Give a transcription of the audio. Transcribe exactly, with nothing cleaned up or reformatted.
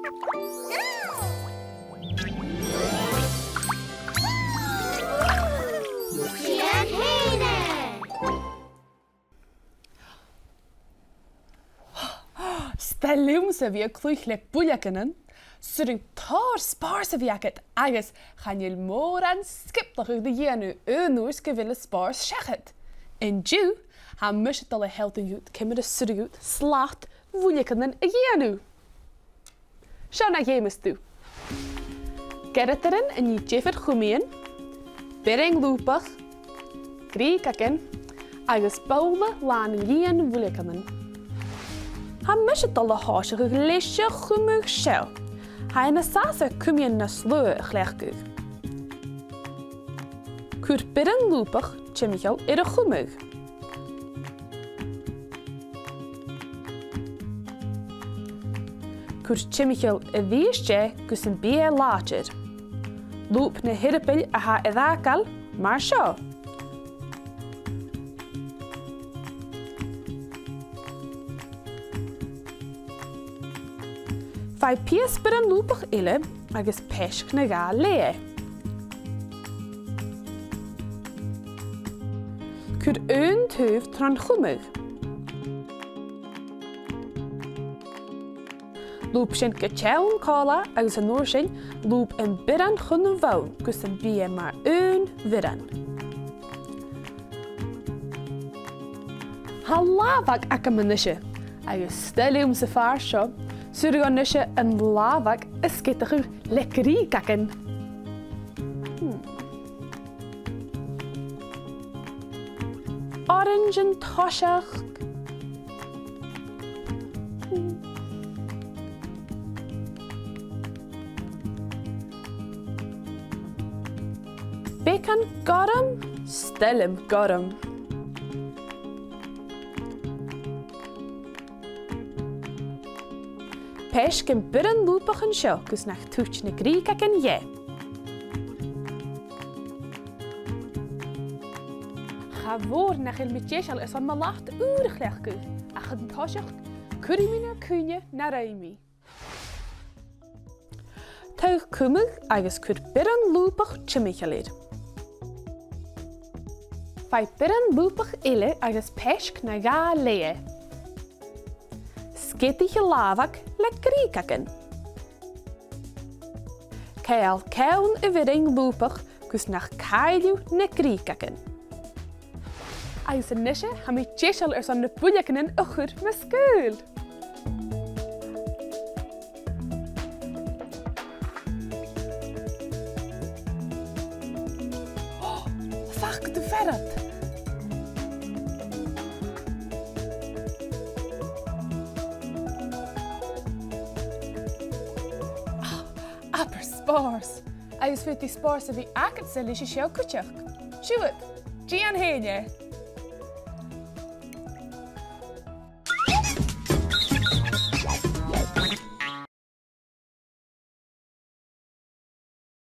Dèan fhèin e! 'S toil leamsa a bhith a' cluich le buidhneagan. 'S urrainn tòrr spòrs a bhith agad agus chan eil mòran sgioblachadh ri dhèanamh aon uair 's gu bheil an spòrs seachad. An-diugh, tha mise a' dol a shealltainn dhut ciamar as urrainn dhut slat bhuidhneagan a dhèanamh. Seo na dh'fheumas tu. Gearradairean a nì diofar chumaidhean, bioran lùbach, grìogagan agus bobhla làn lìon bhuidhneagan. Tha mise a' dol a thòiseachadh leis a' chumadh seo. Tha e nas fhasa cumaidhean nas lugha a chleachdadh. Cuir bioran lùbach timcheall air a' chumadh. Cuir timcheall a-rithist e gus am bi e làidir. Lùb na h-earbaill a tha air fhàgail mar seo. Faigh pìos bioran lùbach eile agus peisg na dhà leatha. Cuir aon taobh tron chumadh. Lùb sin gu teann còmhla agus an uair sin lùb am bioran chun a' bhonn gus am bi e mar aon bhioran. Tha làmhag agam a-nise, agus 's toil leamsa am fàs seo, 's urrainn dhomh a-nise an làmhag a sgeadachadh le grìogagan. Hmm. Orains an toiseach. Hmm. Beagan gorm, 's toil leam gorm. Peisg am bioran lùbach an seo gus nach tuit na grìogagan dheth. Cha mhòr nach eil mi deiseil airson mo slat ùr a chleachdadh, ach an toiseach, cuiridh mi na cuimhne na rinn mi. Tagh cumadh agus cuir bioran lùbach timcheall air. Faigh bioran lùbach eile agus peisg na dhà leatha. Sgeadaich an làmhag le grìogagan. Ceangail ceann a' bhiorain lùbach gus nach caill thu na grìogagan. Agus a-nise, tha mi deiseil airson na buidhneagan a chur mu sgaoil. Ò, fàg do phearad. Ah, abair spòrs. Agus faodaidh spòrs a bhith agadsa leis an seo cuideachd. Siuthad, dèan fhèin e.